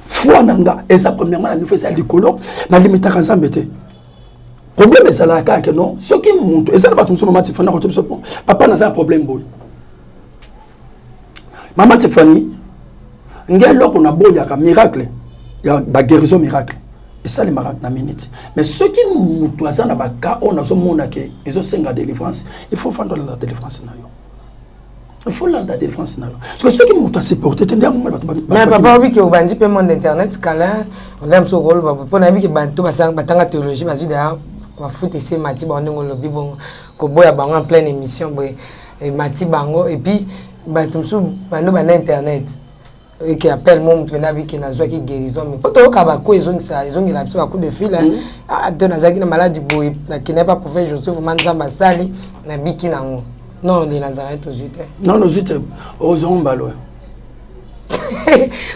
A: Foi na nga eza premièrement na niveau eza ya likolo. Nalimitaka Nzambe te. Problème ezalaka kaka ke non, soki moto eza na bato mosusu, mama Tifani, akote biso: "Papa, naza na problème boye." Mama Tifani, nge eloko naboyaka miracle ya baguérison, miracle esalemaka na minute. Mais soki moto aza na baka oyo nazomona ke ezosenga délivrance, il faut fanda olanda délivrance na yo, il faut landa délivrance na yo, parce que soki moto asupporte te, nde yango bato.
B: Mais papa, obiki obandi mpe monde internet kala, onda mosu okoloba mpo nayebi ke bato batanga théologie bazwi daya bafuta ese mati bango ndenge olobi bongo, koboya bango en pleine émission boye emati bango. Et puis bato mosusu bando banda internet eke appel mo moto mpena abiki nazwaki guérison, mais po toyoka bako ezongisa, ezongela biso bacoup de fil: "To nazalaki na maladi boye, nakendaki pa prophète Joseph, ma Nzambe asali, nabiki nango." Non, nde nazalaki tozwi te.
A: Non, nozwi te, ozongo mbalo.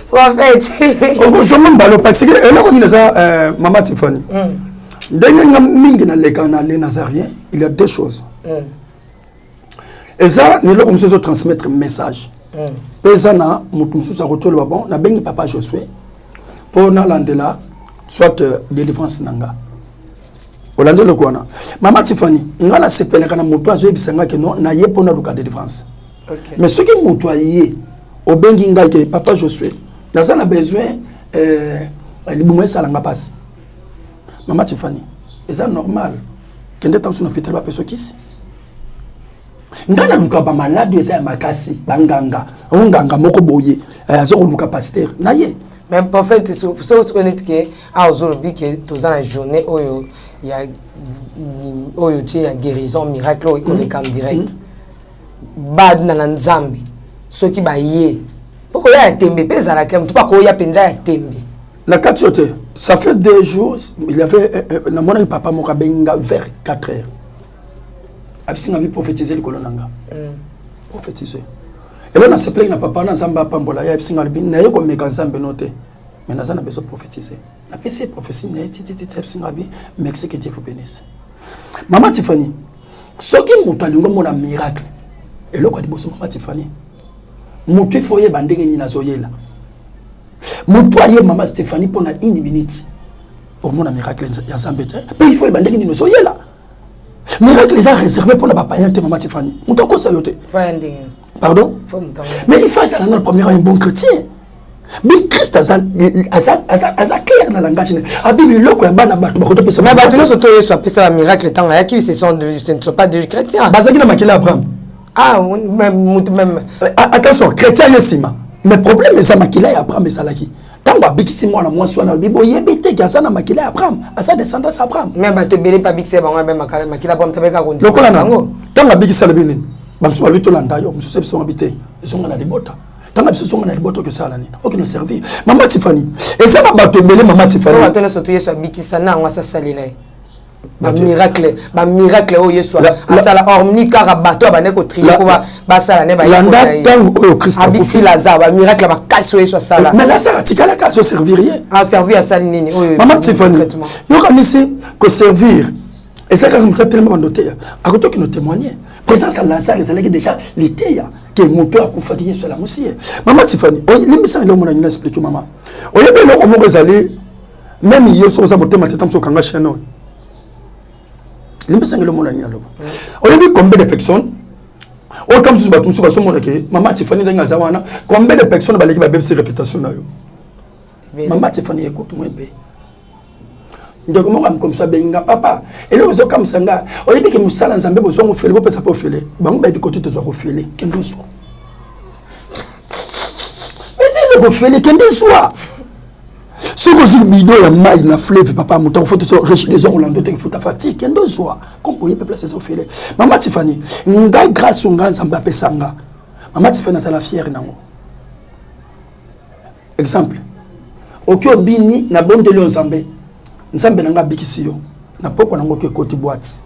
B: Prophète.
A: Ozongo mbalo, parce que eloko nini eza, mama Tifani, ndenge nga mingi naleka na le Nazarien, il y a deux choses. Eza na eloko mosusu ezotransmettre message, mpe eza na moto mosusu akotoloba: "Bon, nabengi papa Josué mpo nalandela soit délivrance na nga." Olandi eloko wana, mama Tifani? Nga nasepelaka na moto azoyebisa nga ke non, naye mpo naluka délivrance. Mais soki moto aye, obengi ngai ke: "Papa Josué, naza na besoin, libumu esalanga mpasi." Mama Tifani, eza normal, kende ntango so na hôpital, bapesa okisi. Ngai naluka bamaladi eza ya makasi, banganga, onganga moko boye aza koluka pasteur na ye.
B: Mais prophète, soki neti ke awa ozolobi ke toza na journée oyo ya oyo tie ya guérison miracle oyo ekoleka en direct, bana na Nzambe soki baye, po koya ya tembe mpe ezalaka, motu mpo akoya mpenza ya tembe.
A: Na kati oyo te, ça fait 2 jours, il y avait, namonaki papa moko abenga vers 4 heures, abisinga bi prophétise likolo na nga, prophétise elo. Nasepelaki na papa na Nzambe apambola ye. Abisinga alobi: "Naye komeka Nzambe no te, mais naza na besoin prophétise." Napesi ye prophétie na ye tititi. Abisinga abi: "Merci, que Dieu vous bénisse." Mama Tifani, soki moto alingi omona miracle, eloko ya liboso, mama Tifani, moto ifo oyeba ndenge nini azoyela. Moto aye, mama Stéphanie, mpo na une minute omona miracle ya Nzambe te. Mpe ifo oyeba ndenge nini ozoyela. Miracle eza réservé mpona bapayen te. Mama Tifani, moto akosa yo te. Pardon, mais il faut azala na premier un bon chrétien. Bi Christ aza aza clair na langage ne abi biloko ya bana bato bakotopesa.
B: Mais bato nyonso to Yesu apesa bamiracle ntango ayaki, ce ne sont pas des chrétiens.
A: Bazalaki na makila ya Abraham.
B: Ah, même, même.
A: Attention, chrétien ye nsima, mais problème eza makila ya Abraham ezalaki. Ntango abikisi mwana mwasi wana, alobi: boyebi te ke aza na makila ya Abraham, aza descendance Abraham.
B: Mais bato ebele mpe abikisa bango na makila Abraham, tabeka.
A: Lokola na ntango abikisi, alobi nini? Bamosusu balobi: tolanda yo. Mosusu ebisi bango bi te, ezonga na libota. Ntango biso zonga na libota, okosala nini? Okende servir. Mama Tifani, eza na bato ebele, mama Tifani.
B: Bato nyonso to Yesu abikisa na yango asasalela ye bamiracle, bamiracle oyo Yesu asala, hormis kaka bato abande kotrier po basala ne.
A: Landa ntango oyo Christ
B: abikisi Lazare, bamiracle makasi oyo Yesu asala.
A: Mais Lazare atikalaka azoservir ye.
B: Aservir, asali nini oyo?
A: Mama Tifani, yokanisi koservir eza kaka moto atelema bando teya, akoki okende témoigner. Présence ya Lazare ezalaki déjà liteya ke moto akufaki, Yesu alamusi ye. Mama Tifani, limbisanga, eloko mona nini explique. Mama, oyebi eloko moko ezali même yo soki oza motema te, moso okanga chaîne oyo, limbisanga, eloko mona nini aloba. Oyebi combien de personnes oyo ta mosusu, bato mosusu bazomona ke mama Tifani ndenge aza wana, combien de personnes baleki babebisi réputation na yo? Mama Tifani, écoute moi mpe ndeko moko amokomisa abengi nga: papa, eloko ezokamwisa nga, oyebi ke mosala Nzambe bozwango ofele, bopesa mpe ofele. Bango bayebi kote tozwa kofele, kende ozwa. Eza kofele, kende zwa. Soki ozwi bidon ya mai na fleuve, papa, moto akofuta so Regideso kolanda oteki futa facture, kende ozwa. Comme oyebi place eza ofele. Mama Tifani, ngai grâce ngai Nzambe apesa nga, mama Tifani, azala fière nango. Exemple, oki obini, nabondeli yo Nzambe, Nzambe na nga abikisi yo na pokwa nango, oki ekoti boîte,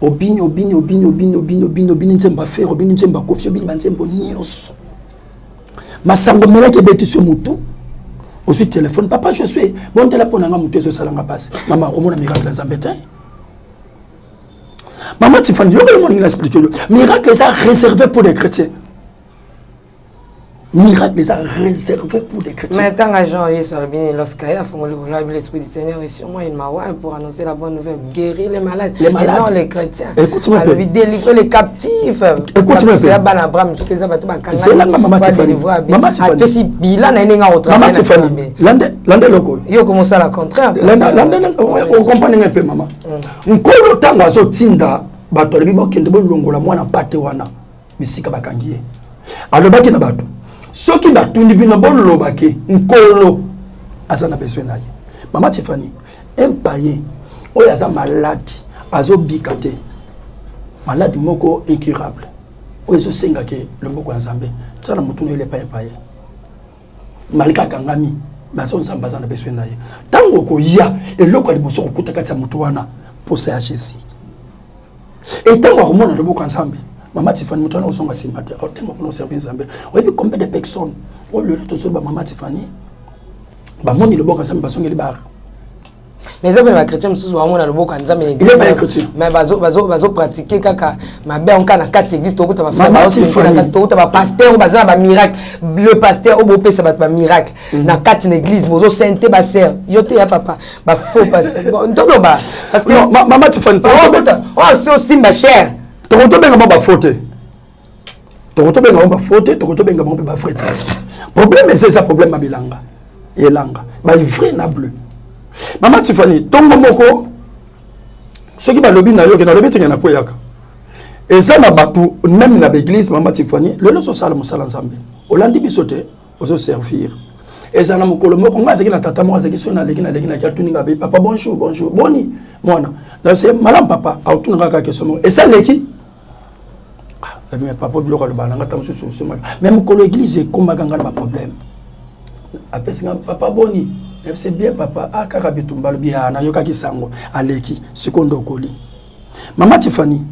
A: obini, obini, obini, obini, obini, obini, obini nzembo affaire, obini nzembo akofi, obini banzembo nyonso, masango melaki, ebetisi yo motu, ozwi telefone: papa Josue, bondela mpo na nga, motu ezosalanga mpasi. Mama, okomona miracle ya Nzambe te. Mama Tifani, yoka yo moningi na explique yo: miracle eza réservé pour des chrétiens. Miracle eza réservé pour des chrétiens.
B: Mais tant que Jean Yesu alobi, lorsque afongoli koloba: l'Esprit du Seigneur est sur moi, il m'a oint pour annoncer la bonne nouvelle, guérir les malades.
A: Les malades.
B: Et non les chrétiens.
A: Écoute-moi.
B: Alobi délivrer les captifs.
A: Écoute-moi.
B: Ya bana Abraham, soki eza bato bakanga.
A: Zelanga, mama Tiffany. Mama Tiffany.
B: Apesi bilan na ye ndenge
A: Mama
B: akotravailler.
A: Tiffany, lande lande eloko oyo.
B: Yo komosala contraire.
A: Landa landa, okomprendre ngai mpe mama. Nkolo ntango azotinda bato, alobi: bokende bolongola mwana mpate wana bisika bakangi ye. Alobaki na bato: soki batundi bino, bolobaki Nkolo aza na besoin na ye. Mama Tifani, un païen oyo aza malade, azobika te, malade moko incurable oyo ezosengaki loboko ya Nzambe, tia na motu na yo lepa un païen malika akangami, mais aza Nzambe aza na besoin na ye. Ntango okoya, eloko ya liboso kokuta kati ya motu wana, posa ya Jésus. E ntango akomona loboko ya Nzambe, mama Tifani, moto wana ozonga nsima te, aotenga mpona oservir Nzambe. Oyebi combien de personnes oyo lelo tozoloba, mama Tifani, bamoni loboko ya Nzambe, bazongeli bar?
B: Mais eza mpena bachrétien mosusu bamona loboko ya Nzambe na
A: Il est pas chrétien.
B: Mais bazopratique kaka mabe yango kaka na kati église. Tokuta
A: Mama Tiffany.
B: Tokuta bapasteur oyo baza na bamiracle. Le pasteur oyo bopesa bato bamiracle na kati na église, bozosente basere yo te ya papa, bafaux pasteur. Bon, toloba parce que
A: Non, mama Tifani,
B: oyo si osimba cher.
A: Tokotobenga bango bafaux te, tokotobenga bango bafaux te, tokotobenga bango mpe bavrai te. Problème eza problème ya bilanga elanga, baivraie na bleu. Mama Tifani, ntongo moko soki balobi na yo ke nalobi tenge na kweyaka, eza na bato même na baeglise. Mama Tifani, lelo ozosala mosala Nzambe, olandi biso te, ozoservir. Eza na mokolo moko ngai azalaki na tata moko, azalaki so naleki naleki naki, atuni ngai: papa, bonjour, bonjour, boni mwana? Nase malamu papa. Aotuna kaka question moko, esa leki mais papa, biloko alobaka nanga ta mosusu osomaka. Mais mokolo église ekomaka ngai na baproblème, apesi nga: papa, boni? C'est bien papa. Ah, kaka bitumba. Alobi: ah, nayokaki sango aleki, sikoyo nde okoli. Mama Tifani,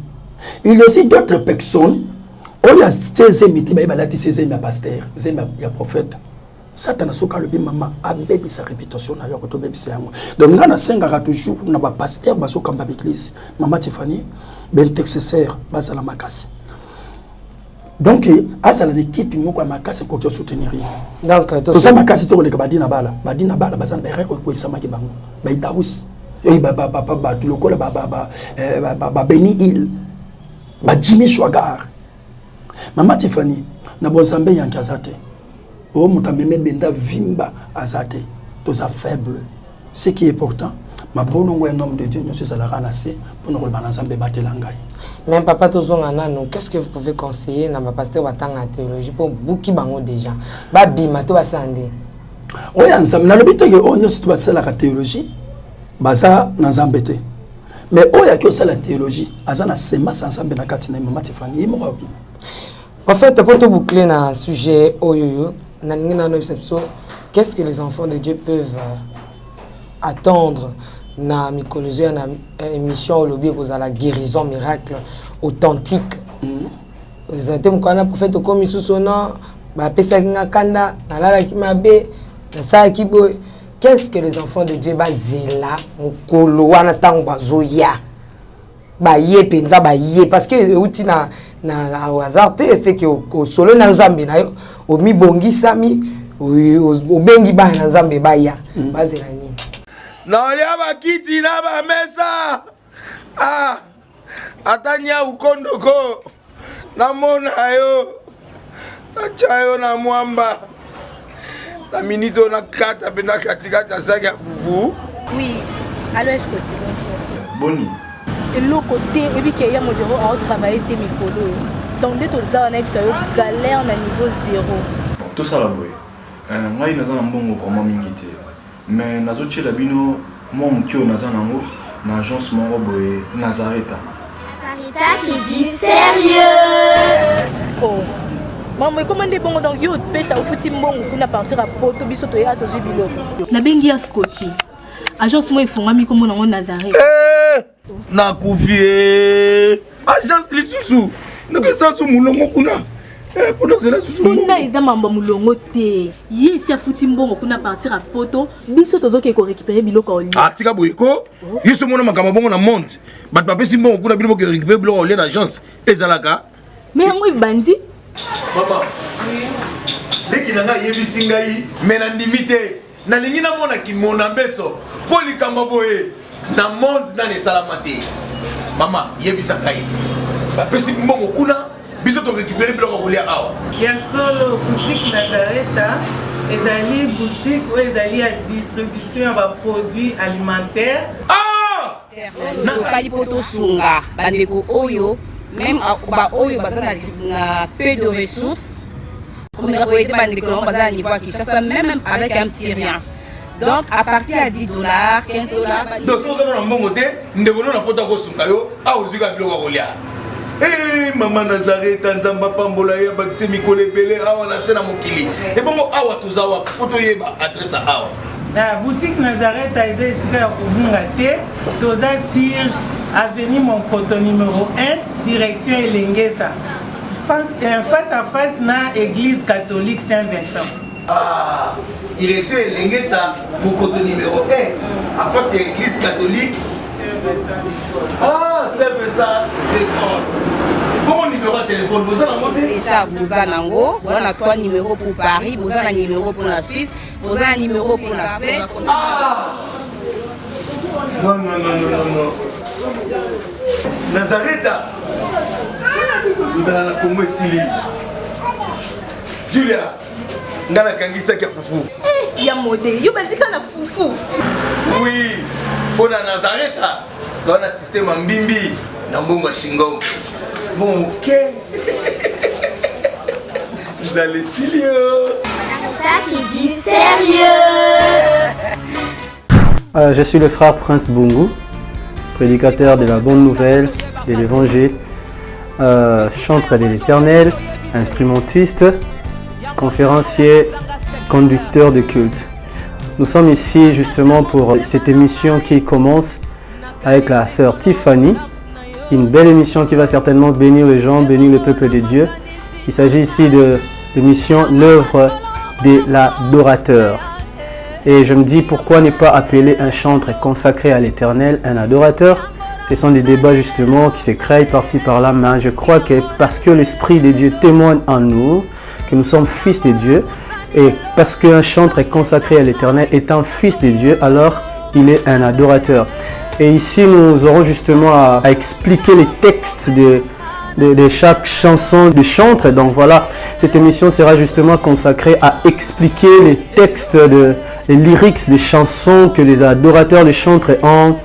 A: il y a aussi d'autres personnes oyo atie zemi te, bayeba alatisi zemi ya pasteur, zemi ya prophète. Satana soki alobi, mama, abebisa réputation na yo, akotobebisa yango. Donc ngai nasengaka toujours na bapasteur bazokamba baeglise, mama Tifani, baintercesseur bazala makasi. Donc azala na équipe moko ya makasi ekoki osoutenir ye.
B: Donc
A: toza makasi te koleka badina bala. Badina bala baza na baerreur oyo ekoyisamaki bango baidawisi. Eh, bapapa bato lokola babeni eh, il bajimi swagar mama tifani na bonzambe yanke aza te oyo moto ameme benda vimba aza te toza faible ce qui est important mabolongo ya homme de dieu nyonso ezalaka na se mpo na koloba na nzambe ebatela ngai
B: mais papa tozonga nano qu'est ce que vous pouvez conseiller na bapasteur batanga ya théologie mpo buki bango déjà babima to basala nde
A: oyo ya nzambe nalobi teke oyo nyonso to basalaka théologie baza na nzambe te mais oyo aki osala théologie aza na semence ya nzambe na kati na ye mama tifani ye moko abima
B: En fait, pour te boucler na sujet oyo nalingi nano yebisa biso qu'est-ce que les enfants de Dieu peuvent euh, attendre na mikolo ezoya na euh, émission olobi ekozala guérison miracle authentique mm. eza te mokolo na prophète okomi susu no bapesaki nga kanda nalalaki mabe nasalaki boye qu'est-ce que les enfants de Dieu bazela mokolo wana ntango bazoya baye mpenza baye parce que euti na, na hasard te seke osolo na nzambe na yo omibongisami obengi bana na nzambe baya mm. bazela nini
F: nalia bakiti na bamesa ah, ata nyau kondoko namona yo natya yo na mwamba na minute oyo nakata mpenza katikati ya saki ya fufu
G: oui allo escoti bonjour
H: boni
G: eloko te oyebi ke ya modero aotravaille te mikolo oyo donc nde toza wana yebisa yo galère na niveau zéro
H: bon tosala boye euh, ngai naza na mbongo vraiment mingi te Mais nazo tiela bino mwa moke oyo naza nango na agence moko boye Nazareta.
I: Sarita c'est du sérieux.
G: Oh. Maman ekoma nde bongo donc yo opesa ofuti mbongo kuna partir ya poto biso toya tozwi biloko. Nabengi ya Scotty. Agence moko efongami kombo nango Nazareth.
F: Eh! Nakufi eh! Agence lisusu. Nakesa su mulongo kuna. Eh, mpona ozela susu
G: kuna eza mambo ya molongo te ye esi afuti mbongo kuna partir ya poto biso tozokende korécupere biloko ya olia
F: ah, tika boye ko oh. yo so omona makambo bongo na monde bato bapesi mbongo kuna bino boke récupere biloko ya olia na agence ezalaka
G: me yango ebandi
F: mama leki na ngai ayebisi ngai me nandimi te nalingi namona kimona mbeso mpo likambo boye na monde nani esalama te mama yebisa ngai bapesi mbongo kuna biso torécupere biloko ya kolia awa
J: ya solo boutique nazareta ezali boutique oyo ezali ya distribution ya baproduit alimentaire
F: ah!
K: tosali mpo tosunga bandeko oyo meme baoyo baza na peu de ressources komeka koyede bandeko yango baza na niveau ya kinshasa meme avec un petit rien donc à partir ya 10 dollars 15 dollars
F: donc soki oza na mbongo te ndeko no na poto akosunga yo awa ozwi kaka biloko ya kolia Hey, eh, mama nazareta nzambe apambola ye abakise mikolo ebele awa na se na mokili ebongo awa toza wapi mpo toyeba adresse ya awa
J: Na boutique Nazareth eza esika ya kobunga te. Toza sur avenue Monkoto numéro 1, direction Elengesa. Face, euh, face à face na église catholique Saint-Vincent.
F: Ah, direction Elengesa, Mokoto numéro 1, à face ya église catholique Ah, Saint-Vincent de Paul. Bongo numéro ya téléphone, boza nango te?
K: Déjà, boza nango, boza na 3 numéros pour Paris, boza na numéro pour la Suisse, oza na numero mpo na se
F: ah! non non non non non nazareta nzala na kongo esili julia ngai nakangisaki ya fufu
G: eh, ya mode yo bandika na fufu
F: oui mpo na nazareta toa na systeme ya mbimbi na mbongo ya shingom mbongo moke nzala esili yo
I: Ça, c'est du sérieux
L: euh, Je suis le frère Prince Bungu, prédicateur de la bonne nouvelle, de l'évangile, euh, chantre de l'éternel, instrumentiste, conférencier, conducteur de culte. Nous sommes ici justement pour cette émission qui commence avec la sœur Tiffany. Une belle émission qui va certainement bénir les gens, bénir le peuple de Dieu. Il s'agit ici de l'émission L'œuvre de l'adorateur. Et je me dis pourquoi ne pas appeler un chantre consacré à l'éternel un adorateur Ce sont des débats justement qui se créent par-ci par-là, mais je crois que parce que l'Esprit de Dieu témoigne en nous, que nous sommes fils de Dieu, et parce qu'un chantre est consacré à l'éternel étant fils de Dieu, alors Il est un adorateur. Et ici, nous aurons justement à, expliquer les textes de, de, chaque chanson du chantre. Donc voilà, cette émission sera justement consacrée à expliquer les textes, de, les lyrics des chansons que les adorateurs du chantre ont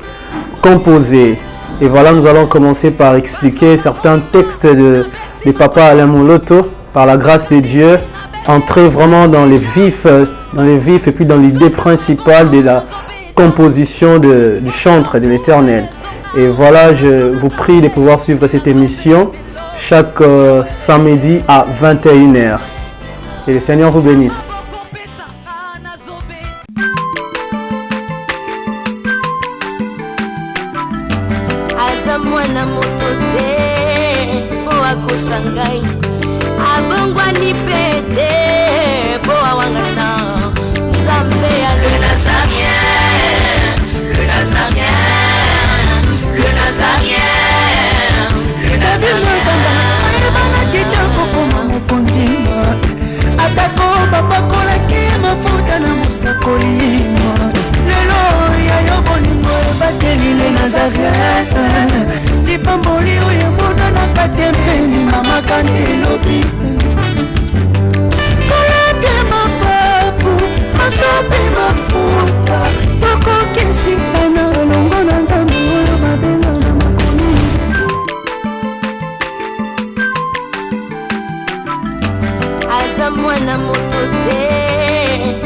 L: composées. Et voilà, nous allons commencer par expliquer certains textes de, de Papa Alain Moloto, par la grâce de Dieu, entrer vraiment dans les vifs, dans les vifs et puis dans l'idée principale de la composition de, du chantre de l'Éternel. Et voilà, je vous prie de pouvoir suivre cette émission chaque euh, samedi à 21h. Et le Seigneur vous bénisse.
C: Aza mwana moto te mpo akosa ngai abongwani mpe te mpo awangana nzambe ya le nazarien, le nazarien, le nazarien, le nazarien.
M: Ayebanaki te kokoma mokonzi, atako bapakolaki mafuta na mosakoli. Lelo ya yo bolingo ebateli le Nazareth, lipamboli oyo emonanaka te mpe ndimamaka nde elobi kolapie mapapu masopi mafuta tokokisikana elongo na Nzambe oyo babenga na makomi.
C: Aza mwana moto te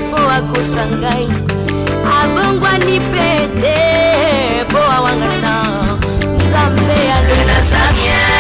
C: mpo akosa ngai abongwani mpe te mpo awangana nzambe ya le nazarien.